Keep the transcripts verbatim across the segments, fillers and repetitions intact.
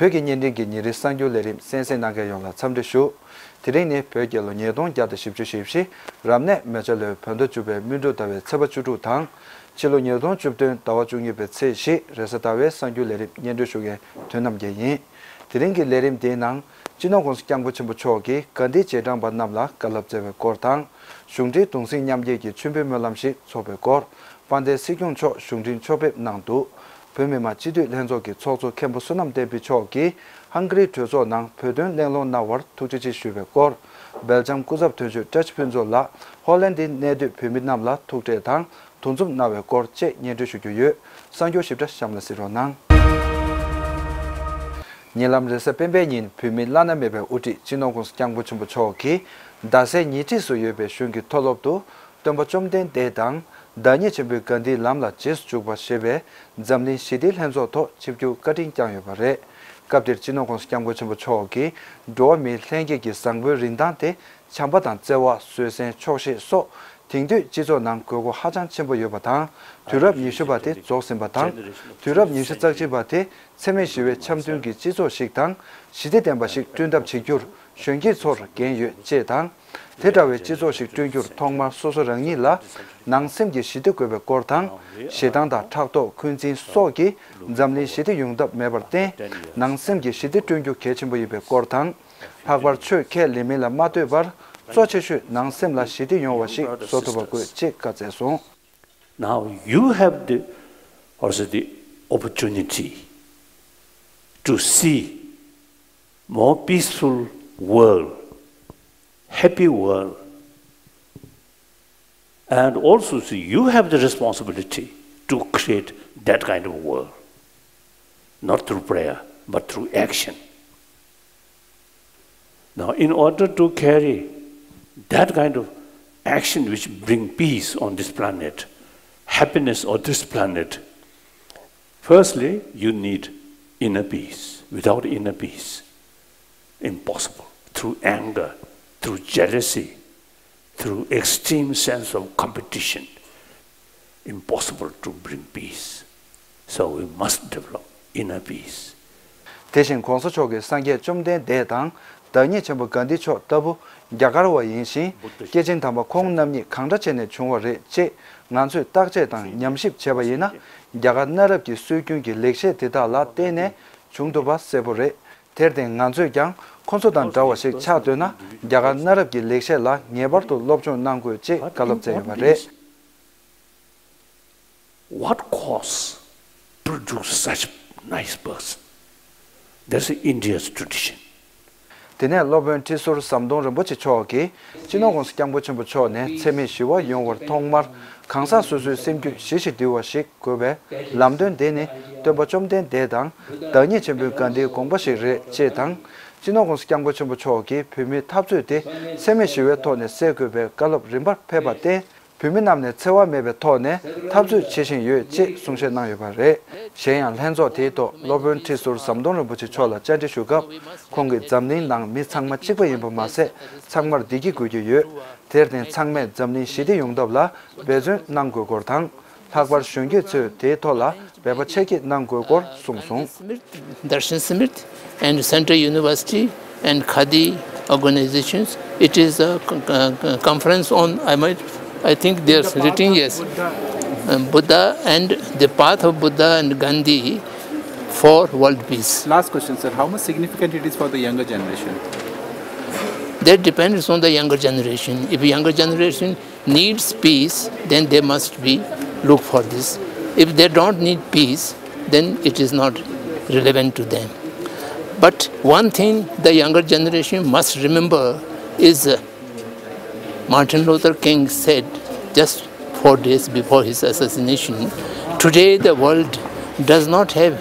བོད་ཀྱི་བརྙན་འཕྲིན་གྱི་ཉིན་རེའི་གསར་འགྱུར་ལས་རིམ་གསན་གཟིགས་གནང་མཁན་ཡོངས་ལ་འཚམས་འདྲི་ཞུ། དེ་རིང་ནི་བོད་རྒྱལ་ལོ་ཉིས་སྟོང་བརྒྱ་དང་བཞི་བཅུ་ཞེ་བཞི། རབ་གནས་མེ་བྱ་ལོའི་བོད་ཟླ་བཅུ་པའི་སྨིན་དྲུག་ཟླ་བའི་ཚེས་པ་བཅུ་དྲུག་དང་། ཕྱི་ལོ་ཉིས་སྟོང་བཅུ་བདུན་ཟླ་བ་བཅུ་གཉིས་པའི་ཚེས་བཞི་རེས་གཟའ་ཟླ་བའི་གསར་འགྱུར་ལས་རིམ་སྙན་སྒྲོན་ཞུ་མཁན་དོན་རྣམ་རྒྱལ་ཡིན། དེ་རིང་གི་ལས་རིམ་འདིའི་ནང་། སྤྱི་ནོར་༸གོང་ས་༸སྐྱབས་མགོན་ཆེན་པོ་མཆོག་གིས་གྷན་དྷིའི་རྗེས་འབྲང་པ་རྣམས་ལ་བཀའ་སློབ་སྩལ་བའི་སྐོར་དང་། གཞུང་འབྲེལ་གདུང་སེམས་མཉམ་སྐྱེད་ཀྱི་མཆོད་འབུལ་སྨོན་ལམ་ཞིག་འཚོགས་པའི་སྐོར། དཔལ་ལྡན་སྲིད་སྐྱོང་མཆོག་གཞུང་འབྲེལ་ཕྱོགས་ཕེབས་གནང་འདུག་བོད་མི་མང་སྤྱི་འཐུས་ལྷན་ཚོགས་ཀྱི་ཚོགས་གཙོ་མཁན་པོ་བསོད་ནམས་བསྟན་འཕེལ་མཆོག་གིས་ཧང་ག་རིའི་གྲོས་ཚོགས་ནང་བོད་དོན་གླེང་སློང་གནང་བར་ཐུགས་རྗེ་ཆེ་ཞུས་པའི་སྐོར། སྦེལ་ཇམ་སྐུ་ཚབ་དོན་གཅོད་བཀྲ་ཤིས་ཕུན་ཚོགས་ལགས་ཧོ་ལན་ཌིའི་གནས་སྡོད་བོད་མི་རྣམས་ལ་ཐུག་འཕྲད་དང་། འདུ་འཛོམས་གནང་བའི་སྐོར་བཅས་སྙན་སྒྲོན་ཞུ་རྒྱུ་ཡོད། གསར་འགྱུར་ཞིབ་ཕྲ་གཤམ་ལ་གཟིགས་རོགས་གནང་། ཉེ་ལམ་རེས་གཟའ་སྤེན་པའི་ཉིན་བོད་མིའི་བླ་ན་མེད་པའི་དབུ་ཁྲིད་སྤྱི་ནོར་༸གོང་ས་༸སྐྱབས་མགོན་ཆེན་པོ་མཆོག་གིས་རྡ་སའི་ཉེ་འཁྲིས་སུ་ཡོད་པའི་གཞུང་གི་མཐོ་སློབ་ཏུ་སྟོན་པ་བཅོམ་ལྡན་འདས་དང་། བདག་ཉིད་ཆེན་པོས་གྷན་དྷིའི་ལམ་ལ་རྗེས་སུ་འཇུག་པ་ཞེས་པའི་འཛམ་གླིང་ཞི་བདེའི་ལྷན་ཚོགས་ཐོག་ཆིབས་བསྒྱུར་བཀའ་དྲིན་བསྐྱངས་ཡོད་པ་རེད། སྐབས་དེར་སྤྱི་ནོར་༸གོང་ས་༸སྐྱབས་མགོན་ཆེན་པོ་མཆོག་གིས་འགྲོ་བ་མིའི་ལྷན་སྐྱེས་ཀྱི་བཟང་པོའི་རིན་ཐང་དེ། བྱམས་པ་དང་བརྩེ་བ། བཟོད་བསྲན། ཆོག་ཤེས་སོགས་དེང་དུས་སྤྱི་ཚོགས་ནང་དགོས་མཁོ་ཧ་ཅང་ཆེན་པོ་ཡོད་པ་དང་། དུས་རབས་ཉི་ཤུ་པ་དེ་རྫོགས་ཟིན་པ་དང་། དུས་རབས་ཉི་ཤུ་རྩ་གཅིག་པ་དེ་འཚེ་མེད་ཞི་བའི་འཆམ་མཐུན་གྱི་སྤྱི་ཚོགས་ཤིག་དང་། ཞི་བདེ་ལྡན་པ་ཞིག་བསྐྲུན་ཐབས་བྱེད་རྒྱུར་གཞོན་སྐྱེས་ཚོར་འགན་ཡོད་ཅེས་དང་། དེ་འདྲ་བའི་སྤྱི་ཚོགས་ཤིག་བསྐྲུན་རྒྱུར་ཐོག་མར་སོ་སོ་རང་ཉིད་ལ་ནང་སེམས་ཀྱི་ཞི་བདེ་དགོས་པའི་སྐོར་དང་། ཞེ་སྡང་དང་ཕྲག་དོག་འཁོན་འཛིན་སོགས་ཀྱིས་འཛམ་གླིང་ཞི་བདེ་ཡོང་ཐབས་མེད་པར་བརྟེན། ནང་སེམས་ཀྱི་ཞི་བདེ་བསྐྲུན་རྒྱུ་གལ་ཆེན་པོ་ཡིན་པའི་སྐོར་དང་། ལྷག་པར་ཆོས་ཁས་ལེན་མིན་ལ་མ་ལྟོས་པར་གཙོ་ཆེ་ཤོས་ནང་སེམས་ལ་ཞི་བདེ་ཡོང་བ་ཞིག་བཟོ་ཐུབ་པ་དགོས་ཅེས་བཀའ་སྩལ་སོང་། Now you have the also the opportunity to see more peaceful world, happy world, and also see you have the responsibility to create that kind of world, not through prayer but through action. Now, in order to carry that kind of action which bring peace on this planet, happiness on this planet, firstly, you need inner peace. Without inner peace, impossible. Through anger, through jealousy, through extreme sense of competition, impossible to bring peace. So we must develop inner peace. དེ་བཞིན་༸གོང་ས་མཆོག་གིས་སངས་རྒྱས་བཅོམ་ལྡན་འདས་དང་། བདག་ཉིད་ཆེན་པོ་གྷན་དྷི་མཆོག་ལྟ་བུ་རྒྱ་གར་བ་ཡིན་ཞིང་། སྐྱེས་ཆེན་དམ་པ་ཁོང་རྣམ་གཉིས་གང་འདྲ་བྱས་ནས་བྱུང་བ་རེད་ཅེས་ང་ཚོས་བརྟག་དཔྱད་དང་ཉམས་ཞིབ་བྱས་པ་ཡིན་ན། རྒྱ་གར་གནའ་རབས་ཀྱི་སྲོལ་རྒྱུན་གྱི་ལེགས་བཤད་དེ་དག་ལ་བརྟེན་ནས་བྱུང་ཐུབ་པ་གསལ་པོ་རེད། དེར་བརྟེན་ང་ཚོས་ཀྱང་ཁོ་ཚོ་དང་འདྲ་བ་ཞིག་ཆགས་འདོད་ན། རྒྱ་གར་གནའ་རབས་ཀྱི་ལེགས་བཤད་ལ་ངེས་པར་དུ་སློབ་སྦྱོང་གནང་དགོས་ཅེས་བཀའ་སློབ་སྩལ་ཡོད་པ་རེད། What cause produce such nice person? That's India's tradition. དེ་ནས་སློབ་དཔོན་ཁྲི་ཟུར་ཟམ་གདོང་རིན་པོ་ཆེ་མཆོག་གིས། སྤྱི་ནོར་༸གོང་ས་༸སྐྱབས་མགོན་ཆེན་པོ་མཆོག་ནས་འཚེ་མེད་ཞི་བ་ཡོང་བར་ཐོག་མར་གང་ཟག་སོ་སོའི་སེམས་རྒྱུད་ཞི་ཞིང་དུལ་བ་ཞིག་དགོས་པའི་ལམ་སྟོན་དེ་ནི་སྟོན་པ་བཅོམ་ལྡན་འདས་དང་། བདག་ཉིད་ཆེན་པོའི་གྷན་དྷིའི་དགོངས་པ་ཞིག་རེད་ཅེས་དང་། སྤྱི་ནོར་༸གོང་ས་༸སྐྱབས་མགོན་ཆེན་པོ་མཆོག་གིས་བོད་མིའི་འཐབ་རྩོད་དེ་འཚེ་མེད་ཞི་བའི་ཐོག་ནས་སེལ་དགོས་པའི་བཀའ་སློབ་རིམ་པར་ཕེབས་པར་བརྟེན། བོད་མི་རྣམས་ནས་འཚེ་བ་མེད་པའི་ཐོག་ནས་འཐབ་རྩོད་བྱེད་བཞིན་ཡོད་ཅེས་གསུང་བཤད་གནང་ཡོད་པ་རེད། གཞན་ཡང་ལྷན་ཚོགས་དེའི་ཐོག་སློབ་དཔོན་ཁྲི་ཟུར་ཟམ་གདོང་རིན་པོ་ཆེ་མཆོག་ལ་བཅར་འདྲི་ཞུ་སྐབས། ཁོང་གིས་འཛམ་གླིང་ནང་མི་ཚང་མ་གཅིག་པ་ཡིན་པ་མ་ཟད། ཚང་མར་བདེ་སྐྱིད་དགོས་ཀྱི་ཡོད། དེར་བརྟེན་ཚང་མས་འཛམ་གླིང་ཞི་བདེ་ཡོང་ཐབས་ལ་འབད་བརྩོན་གནང་དགོས་སྐོར་དང་། ལྷག་པར་གཞོན་སྐྱེས་ཚོས་དེའི་ཐོག་ལ་འབད་པ་ཆེ་བསྐྱེད་གནང་དགོས་སྐོར་གསུངས་སོང་། Darshan Smith and Central University and Khadi organizations, it is a con- uh, conference on, I might, I think there's written, yes, um, Buddha and the path of Buddha and Gandhi for world peace. Last question, sir. How much significant it is for the younger generation? That depends on the younger generation. If younger generation needs peace, then they must be look for this. If they don't need peace, then it is not relevant to them. But one thing the younger generation must remember is, uh, Martin Luther King said just four days before his assassination, "Today the world does not have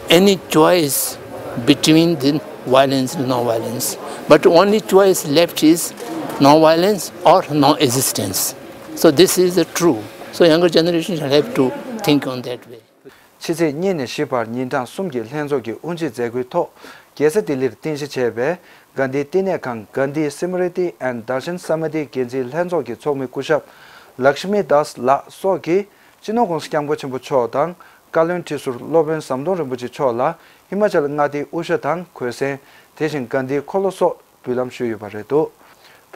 any choice between the violence and non-violence, but only choice left is non-violence or non-existence." So this is the true. So younger generation shall have to think on that way. ཕྱི་ཚེས་གཉིས་ནས་བཞི་བར་ཉིན་གྲངས་གསུམ་གྱི་ལྷན་ཚོགས་ཀྱི་དབུ་འབྱེད་མཛད་སྒོའི་ཐོག་རྒྱལ་ས་ལྡི་ལིར་རྟེན་གཞི་བྱས་པའི་གྷན་དྷི་བསྟི་གནས་ཁང་Gandhi Smriti and Darshan Samiti འགན་འཛིན་ལྷན་ཚོགས་ཀྱི་ཚོགས་མི་སྐུ་ཞབས་Lakshmi Das ལགས་སོགས་ཀྱིས་སྤྱི་ནོར་༸གོང་ས་༸སྐྱབས་མགོན་ཆེན་པོ་མཆོག་དང་ བཀའ་བློན་ཁྲི་ཟུར་སློབ་དཔོན་ཟམ་གདོང་རིན་པོ་ཆེ་མཆོག་ལ་ཧི་མ་ཅལ་མངའ་སྡེའི་དབུ་ཞྭ་དང་གོས་གཟན། དེ་བཞིན་དགའ་ལྡན་འཁོར་ལོ་སོགས་འབུལ་ལམ་ཞུས་ཡོད་པ་རེད་འདུག་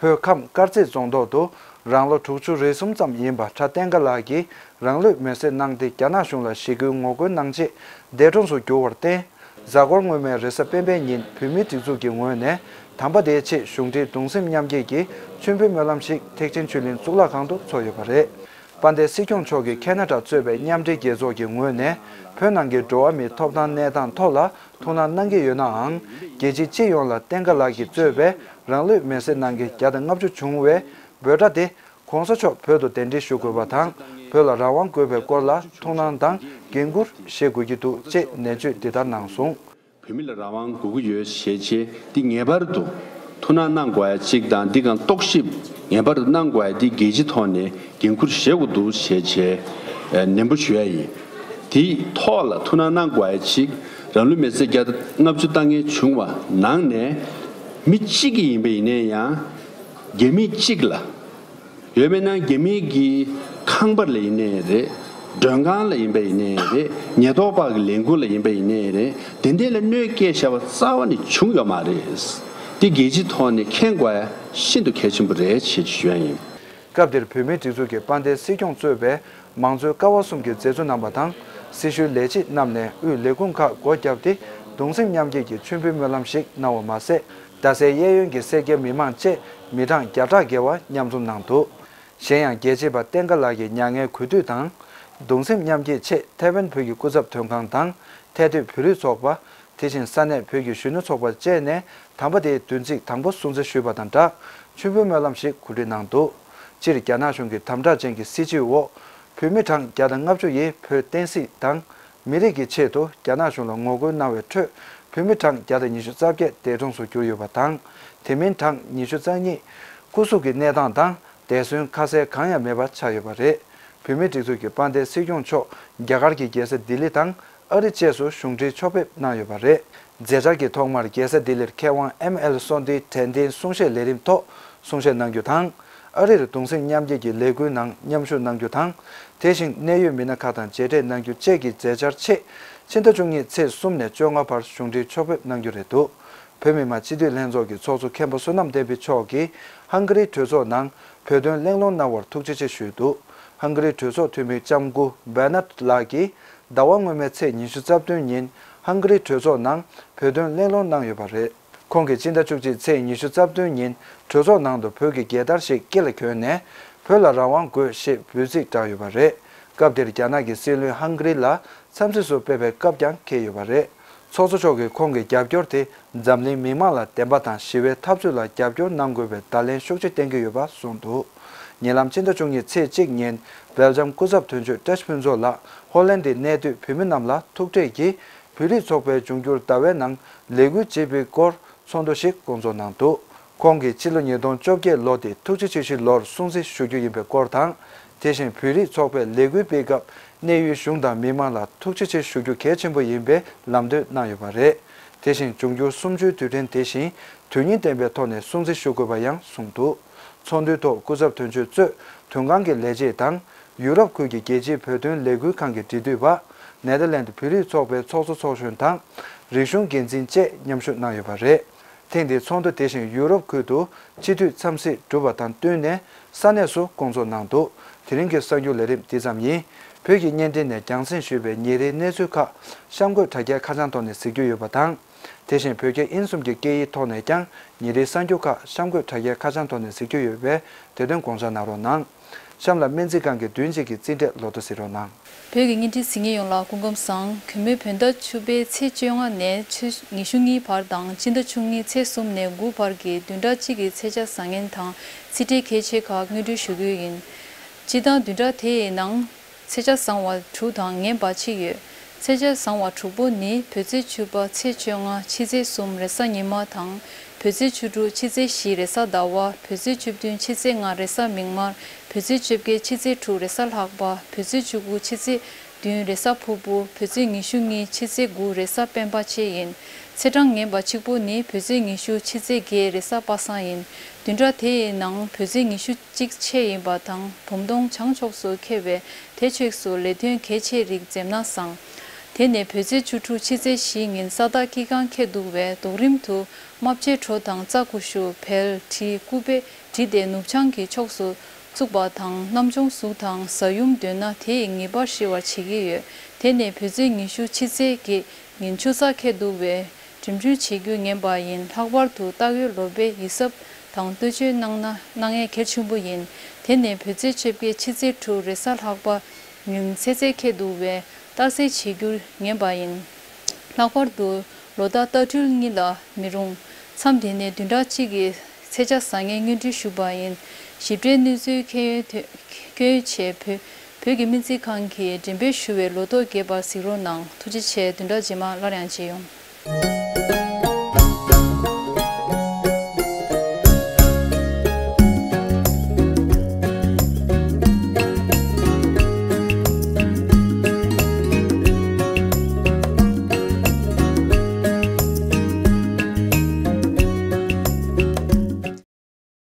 བོད་ཁམས་དཀར་མཛེས་རྫོང་ཐོག་ཏུ་རང་ལོ་དྲུག་ཅུ་རེ་གསུམ་ཙམ་ཡིན་པ་ཁྲ་བསྟན་དགའ་ལགས་ཀྱིས་རང་ལུས་མེར་སྲེག་གནང་སྟེ་རྒྱ་ནག་གཞུང་ལ་ཞི་རྒོལ་ངོ་རྒོལ་གནང་ཆེད་འདས་གྲོངས་སུ་གྱུར་བར་བརྟེན། གཟའ་འཁོར་སྔོན་མའི་རེས་གཟའ་སྤེན་པའི་ཉིན་བོད་མིའི་སྒྲིག་འཛུགས་ཀྱི་ངོས་ནས་དམ་པ་དེའི་ཆེད་གཞུང་འབྲེལ་གདུང་སེམས་མཉམ་སྐྱེད་ཀྱི་མཆོད་འབུལ་སྨོན་ལམ་ཞིག་ཐེག་ཆེན་ཆོས་གླིང་གཙུག་ལག་ཁང་དུ་ཚོགས་ཡོད་པ་རེད། དཔལ་ལྡན་སྲིད་སྐྱོང་མཆོག་གིས་ཁེ་ན་ཌ་གཙོས་པའི་མཉམ་འབྲེལ་རྒྱལ་ཚོགས་ཀྱི་ངོས་ནས་བོད་ནང་གི་འགྲོ་བ་མིའི་ཐོབ་ཐང་གནས་སྟངས་ཐོག་ལ་ཐུགས་སྣང་གནང་གི་ཡོད་ནའང་། རྒྱལ་སྤྱི་སྤྱི་ཡོངས་ལ་བསྟན་དགའ་ལགས་ཀྱིས་གཙོས་པའི་རང་ལུས་མེར་སྲེག་གནང་མཁན་བརྒྱ་དང་ལྔ་བཅུ་བྱུང་བའི་འབོད་སྒྲ་དེ། ༸གོང་ས་མཆོག་བོད་དུ་གདན་འདྲེན་ཞུ་དགོས་པ་དང་། བོད་ལ་རང་དབང་དགོས་པའི་སྐོར་ལ་ཐུགས་སྣང་དང་འགན་འཁུར་བཞེས་དགོས་ཀྱི་འདུག་ཅེས་ནན་བརྗོད་འདི་ལྟར་གནང་སོང་། བོད་མི་ལ་རང་དབང་དགོས་ཀྱི་ཡོད་ཞེས་བྱས་འདི་ངེས་པར་དུ་ཐུགས་སྣང་གནང་དགོས་ཡ་གཅིག་དང་། འདི་གང་རྟོག་ཞིབ་ངེས་པར་དུ་གནང་དགོས་ཡ་འདི་རྒྱལ་སྤྱིའི་ཐོག་ནས་འགན་འཁུར་བཞེས་དགོས་འདུག་ཞེས་བྱས་ནན་པོ་ཞུ་ཡ་ཡིན། དེའི་ཐོག་ལ་ཐུགས་སྣང་གནང་དགོས་ཡ་གཅིག་རང་ལུས་མེར་སྲེག་བརྒྱ་དང་ལྔ་བཅུ་བཏང་མཁན་བྱུང་བ་ནང་ནས་མི་གཅིག་གིས་ཡིན་པ་ཡིན་ནའི་ཡང་རྒྱ་མི་གཅིག་ལ། ཡོད་མེད་ན་རྒྱ་མིའི་གི་ཁང་པ་ལ་ཡིན་ནའི་རེད། མགྲོན་ཁང་ལ་ཡིན་པ་ཡིན་ནའི་རེད། ཉེན་རྟོག་པ་གི་ལས་འགུལ་ལ་ཡིན་པ་ཡིན་ནའི་རེད། དེ་འདྲ་ལ་གནོད་སྐྱེལ་བྱ་བ་རྩ་བ་ནས་བྱུང་ཡོད་མ་རེད། འདི་རྒྱལ་སྤྱིའི་ཐོག་ནས་མཁྱེན་དགོས་ཡ་ཤིན་ཏུ་གལ་ཆེན་པོ་རེད་ཅེས་ཞུ་ཡ་ཡིན། སྐབས་དེར་བོད་མིའི་སྒྲིག་འཛུགས་ཀྱི་དཔལ་ལྡན་སྲིད་སྐྱོང་གཙོས་པའི་མང་གཙོའི་ཀ་བ་གསུམ་གྱི་མཛད་གཙོ་རྣམ་པ་དང་། སྲི་ཞུའི་ལས་བྱེད་རྣམས་ནས་དབུས་ལས་ཁུངས་ཁག་སྒོ་བརྒྱབ་སྟེ་གདུང་སེམས་མཉམ་སྐྱེད་ཀྱི་མཆོད་འབུལ་སྨོན་ལམ་ཞིག་གནང་བ་མ་ཟད། རྡ་སའི་གཡས་གཡོན་གྱི་སེར་སྐྱའི་མི་མང་བཅས་མི་གྲངས་བརྒྱ་ཕྲག་བརྒལ་བ་མཉམ་འཛོམས་གནང་འདུག་གཞན་ཡང་། རྒྱལ་གཅེས་པ་བསྟན་དགའ་ལགས་ཀྱི་མྱ་ངན་གུས་འདུད་དང་། གདུང་སེམས་མཉམ་སྐྱེད་ཆེད་ཐའེ་ཝན་བོད་ཀྱི་སྐུ་ཚབ་དོན་ཁང་དང་། ཐའེ་སྡོད་བོད་རིགས་ཚོགས་པ། དེ་བཞིན་ས་གནས་བོད་ཀྱི་གཞོན་ནུ་ཚོགས་པ་བཅས་ནས་དམ་པ་དེའི་བདུན་ཚིགས་དང་པོ་སྲུང་བརྩི་ཞུས་པ་དང་སྦྲགས། མཆོད་འབུལ་སྨོན་ལམ་ཞིག་གོ་སྒྲིག་གནང་འདུག་སྤྱིར། རྒྱ་ནག་གཞུང་གི་དམ་དྲག་ཅན་གྱི་སྲིད་བྱུས་འོག་བོད་མི་གྲངས་བརྒྱ་དང་ལྔ་བཅུ་ཡིས་བོད་བསྟན་སྲིད་དང་། མི་རིགས་ཀྱི་ཆེད་དུ་རྒྱ་ནག་གཞུང་ལ་ངོ་རྒོལ་གནང་བའི་ཁྲོད། བོད་མི་གྲངས་བརྒྱ་དང་ཉི་ཤུ་རྩ་བརྒྱད་འདས་གྲོངས་སུ་གྱུར་ཡོད་པ་དང་། དེ་མིན་གྲངས་ཉི་ཤུ་རྩ་གཉིས་སྐུ་གཟུགས་ཀྱི་གནས་སྟངས་དང་། འདས་གསོན་ཁ་གསལ་གང་ཡང་མེད་པ་ཆགས་ཡོད་པ་རེད། བོད་མིའི་སྒྲིག་འཛུགས་ཀྱི་དཔལ་ལྡན་སྲིད་སྐྱོང་མཆོག་རྒྱ་གར་གྱི་རྒྱལ་ས་ལྡི་ལི་དང་ཨ་རི་བཅས་སུ་གཞུང་འབྲེལ་ཕྱོགས་ཕེབས་གནང་ཡོད་པ་རེད། མཛད་འཆར་གྱི་ཐོག་མར་རྒྱལ་ས་ལྡི་ལིར་མཁས་དབང་ཨེམ་ཨེལ་བསོད་ནམས་དྲན་རྟེན་གསུང་བཤད་ལས་རིམ་ཐོག་གསུང་བཤད་གནང་རྒྱུ་དང་། ཨ་རིར་གདུང་སེམས་མཉམ་སྐྱེད་ཀྱི་ལས་འགུལ་ནང་མཉམ་ཞུགས་གནང་རྒྱུ་དང་། དེ་བཞིན་གནད་ཡོད་མི་སྣ་ཁག་དང་མཇལ་འཕྲད་གནང་རྒྱུ་བཅས་ཀྱི་མཛད་འཆར་ཆེད། ཕྱི་ཟླ་བཅུ་གཉིས་ཚེས་གསུམ་ནས་བཅོ་ལྔ་བར་གཞུང་འབྲེལ་ཕྱོགས་ཕེབས་གནང་རྒྱུ་རེད་འདུག་བོད་མི་མང་སྤྱི་འཐུས་ལྷན་ཚོགས་ཀྱི་ཚོགས་གཙོ་མཁན་པོ་བསོད་ནམས་བསྟན་འཕེལ་མཆོག་གིས་ཧང་ག་རིའི་གྲོས་ཚོགས་ནང་བོད་དོན་གླེང་སློང་གནང་བར་ཐུགས་རྗེ་ཆེ་ཞུས་འདུག་ཧང་ག་རིའི་གྲོས་ཚོགས་འཐུས་མི་ལྕམ་སྐུ་བྷེ་ནཊ་ལགས་ཀྱིས་ཟླ་བ་སྔོན་མའི་ཚེས་ཉི་ཤུ་རྩ་བདུན་ཉིན་ཧང་ག་རིའི་གྲོས་ཚོགས་ནང་བོད་དོན་གླེང་སློང་གནང་ཡོད་པ་རེད། ཁོང་གིས་སྤྱི་ཟླ་བཅུ་གཅིག་ཚེས་ཉི་ཤུ་རྩ་བདུན་ཉིན་གྲོས་ཚོགས་ནང་དུ་བོད་ཀྱི་རྒྱལ་དར་ཞིག་དཀྱིལ་ལ་གྱོན་ནས། བོད་ལ་རང་དབང་དགོས་ཞེས་འབོད་ཚིག་བསྒྲགས་ཡོད་པ་རེད། སྐབས་དེར་རྒྱ་ནག་གི་སྲིད་བློན་ཧང་ག་རི་ལ་འཚམས་གཟིགས་སུ་ཕེབས་པའི་སྐབས་ཀྱང་འཁེལ་ཡོད་པ་རེད། ཚོགས་གཙོ་མཆོག་གིས་ཁོང་གི་རྒྱབ་སྐྱོར་དེ་འཛམ་གླིང་མི་མང་ལ་བདེན་པ་དང་ཞི་བའི་འཐབ་རྩོད་ལ་རྒྱབ་སྐྱོར་གནང་དགོས་པའི་བརྡ་ལན་ཤུགས་ཆེ་བསྟན་གྱི་ཡོད་པ་གསུངས་འདུག་ཉེ་ལམ་སྤྱི་ཟླ་བཅུ་གཉིས་ཚེས་གཅིག་ཉིན་སྦེལ་ཇམ་སྐུ་ཚབ་དོན་གཅོད་བཀྲ་ཤིས་ཕུན་ཚོགས་ལགས་ཧོ་ལན་ཌིའི་གནས་སྡོད་བོད་མི་རྣམས་ལ་ཐུག་འཕྲད་ཀྱིས་བོད་རིགས་ཚོགས་པའི་འབྱུང་འགྱུར་ཟླ་བའི་ནང་ལས་འགུལ་བྱེད་པའི་སྐོར་ཚོགས་འདུ་ཞིག་བསྐོང་ཚོགས་གནང་འདུག་ཁོང་གིས་ཕྱི་ལོ་ཉིས་སྟོང་བཅོ་བརྒྱད་ལོ་དེ་ཐུགས་རྗེ་ཆེ་ཞུའི་ལོར་སྲུང་བརྩི་ཞུ་རྒྱུ་ཡིན་པའི་སྐོར་དང་། དེ་བཞིན་བོད་རིགས་ཚོགས་པས་ལས་འགུལ་སྤེལ་སྐབས་གནས་ཡུལ་གཞུང་དང་མི་མང་ལ་ཐུགས་རྗེ་ཆེ་ཞུ་རྒྱུ་གལ་ཆེན་པོ་ཡིན་པའི་ལམ་སྟོན་གནང་ཡོད་པ་རེད། དེ་བཞིན་འབྱུང་འགྱུར་གསུམ་བཅུའི་དུས་དྲན་དེ་བཞིན་དོན་སྙིང་ལྡན་པའི་ཐོག་ནས་སྲུང་བརྩི་ཞུ་དགོས་པ་ཡང་གསུངས་འདུག་ཚོགས་འདུའི་ཐོག་སྐུ་ཚབ་དོན་གཅོད་གཙོས་དོན་ཁང་གི་ལས་བྱེད་དང་། ཡུ་རོབ་ཁུལ་གྱི་རྒྱལ་སྤྱིའི་བོད་དོན་ལས་འགུལ་ཁང་གི་འབྲེལ་མཐུད་པ། ནེ་དར་ལེནཌ་བོད་རིགས་ཚོགས་པའི་ཚོགས་གཙོ་ཚོགས་གཞོན་དང་། རིག་གཞུང་འགན་འཛིན་བཅས་མཉམ་ཞུགས་གནང་ཡོད་པ་རེད། ཐེངས་འདིའི་ཚོགས་འདུ་དེ་བཞིན་ཡུ་རོབ་ཁུལ་དུ་སྤྱི་འཐུས་འཚམས་གཟིགས་གྲུབ་པ་དང་བསྟུན་ནས་ས་གནས་སུ་བསྐོང་ཚོགས་གནང་འདུག་དེ་རིང་གི་གསར་འགྱུར་ལས་རིམ་འདི་ཙམ་ཡིན། བོད་ཀྱི་བརྙན་འཕྲིན་ནས་རྒྱང་སྲིང་ཞུས་པའི་ཉིན་རེའི་གནས་ཚུལ་ཁག་གཤམ་འཁོད་དྲ་རྒྱའི་ཁ་བྱང་ཐོག་ནས་གཟིགས་རྒྱུ་ཡོད་པ་དང་། དེ་བཞིན་བོད་རྒྱ་དབྱིན་གསུམ་གྱི་སྐད་ཡིག་ཐོག་ནས་ཀྱང་ཉིན་རེའི་གསར་འགྱུར་ཁག་གཤམ་འཁོད་དྲ་རྒྱའི་ཁ་བྱང་ཐོག་ནས་གཟིགས་རྒྱུ་ཡོད་པས་དེ་དོན་དགོངས་འཇགས་གནང་རོགས་གནང་། གཤམ་ལ་སྨན་རྩིས་ཁང་གི་བདུན་གཅིག་གི་རྩིས་འབྲས་ལོ་ཐོ་གཟིགས་རོགས་གནང་། བོད་ཀྱི་བརྙན་འཕྲིན་གཟིགས་མཁན་ཡོངས་ལ་སྐུ་ཁམས་བཟང་། གུས་མོས་བོད་ཟླ་བཅུ་པའི་ཚེས་བཅོ་ལྔ་ནས་ཚེས་ཉི་ཤུ་གཉིས་བར་དང་སྤྱི་ཟླ་བཅུ་གཉིས་ཚེས་གསུམ་ནས་དགུ་བར་གྱི་བདུན་ཕྲག་གཅིག་གི་ཚེས་ཆ་བཟང་ངན་དང་རྩིས་འབྲས་གལ་ཆེ་ཁག་དངོས་འབྲེལ་ཞུ་གི་ཡིན། སྤྱིར་བཏང་བདུན་ཕྲག་དེའི་ནང་། ཚེས་ཆ་བཟང་བ་དྲུག་དང་ངན་པ་གཅིག་ཡོད། ཚེས་ཆ་བཟང་བ་དྲུག་པོ་ནི་བོད་ཚེས་བཅུ་པ་ཚེས་བཅོ་ལྔ་ཕྱི་ཚེས་གསུམ་རེས་གཟའ་ཉི་མ་དང་། བོད་ཚེས་བཅུ་དྲུག་ཕྱི་ཚེས་བཞི་རེས་གཟའ་ཟླ་བ། བོད་ཚེས་བཅུ་བདུན་ཕྱི་ཚེས་ལྔ་རེས་གཟའ་མིག་དམར། བོད་ཚེས་བཅོ་བརྒྱད་ཕྱི་ཚེས་དྲུག་རེས་གཟའ་ལྷག་པ། བོད་ཚེས་བཅུ་དགུ་ཕྱི་ཚེས་ བདུན་རེས་གཟའ་ཕུར་བུ། བོད་ཚེས་ཉི་ཤུ་གཉིས་ཕྱི་ཚེས་དགུ་རེས་གཟའ་སྤེན་པ་བཅས་ཡིན། ཚེས་གྲངས་ངན་པ་གཅིག་པོ་ནི་བོད་ཚེས་ཉི་ཤུ་ཕྱི་ཚེས་བརྒྱད་རེས་གཟའ་པ་སངས་ཡིན། བདུན་ཕྲག་དེ་ཡི་ནང་བོད་ཚེས་ཉི་ཤུ་གཅིག་ཕྱེད་ཡིན་པ་དང་བུམ་སྟོང་བྱང་ཕྱོགས་སུ་འཁེལ་བས་དེ་ཕྱོགས་སུ་ལས་དོན་གལ་ཆེ་རིགས་འཛེམ་ན་བཟང་། དེ་ནས་བོད་ཚེས་བཅུ་དྲུག་ཕྱི་ཚེས་བཞི་ཉིན་ས་བདག་སྐྱེ་གང་འཁེལ་འདུག་བས་རྡོག་རིམ་དུ་རྨ་བྱའི་གྲོ་དང་རྩྭ་ཀུ་ཤུ། བལ་གྲི་ཀུ་པེ་གྲི་སྟེ་ནུབ་བྱང་གི་ཕྱོགས་སུ་བཙུགས་པ་དང་གནམ་ལྗོངས་ཟུག་དང་གཟའ་ཡུམ་འདོན་ན་དེ་ཡི་ངེས་པར་ཞི་བར་བྱེད་ཀྱི་ཡོད། དེ་ནས་བོད་ཚེས་ཉི་ཤུ་ཕྱི་ཚེས་བརྒྱད་ཉིན་ཆུ་ཚགས་འཁེལ་འདུག་བས་འགྲིམ་འགྲུལ་བྱེད་རྒྱུ་ངན་པ་ཡིན། ལྷག་པར་དུ་སྟག་ཡོས་ལོ་པཎ་ཡིད་གཟབ་དང་བསྟོད་བཅོས་གནང་ན་གནང་ཡས་གལ་ཆེན་པོ་ཡིན། དེ་ནས་བོད་ཚེས་བཅོ་བརྒྱད་ཕྱི་ཚེས་དྲུག་རེས་གཟའ་ལྷག་པ་ཉིན་ཚེས་ཚད་འཁེལ་འདུག་བས་རྟགས་གསལ་བྱེད་རྒྱུ་ངན་པ་ཡིན། ལྷག་པར་དུ་ལོ་ཟླ་རྟ་སྦྲུལ་གཉིས་ལ་མི་རུང་། མཚམས་དེ་ནས་བདུན་ཕྲག་གཅིག་གི་ཚེས་ཆ་བཟང་ངན་སྔོན་འགྲོ་ཞུས་པ་ཡིན། ཞིབ་ཕྲའི་གནས་ཚུལ་འཁོད་ཡོད་དོ། འཁོད་ཡོད་ཆེད་བོད་བོད་ཀྱི་སྨན་རྩིས་ཁང་གིས་འགྲེམས་སྤེལ་ཞུ་བའི་ལོ་ཐོ་རྒྱས་པར་གཟིགས་རོགས་གནང་། ཐུགས་རྗེ་ཆེ། བདུན་ཕྲག་རྗེས་མ་སླར་ཡང་མཇལ་ཡོང་།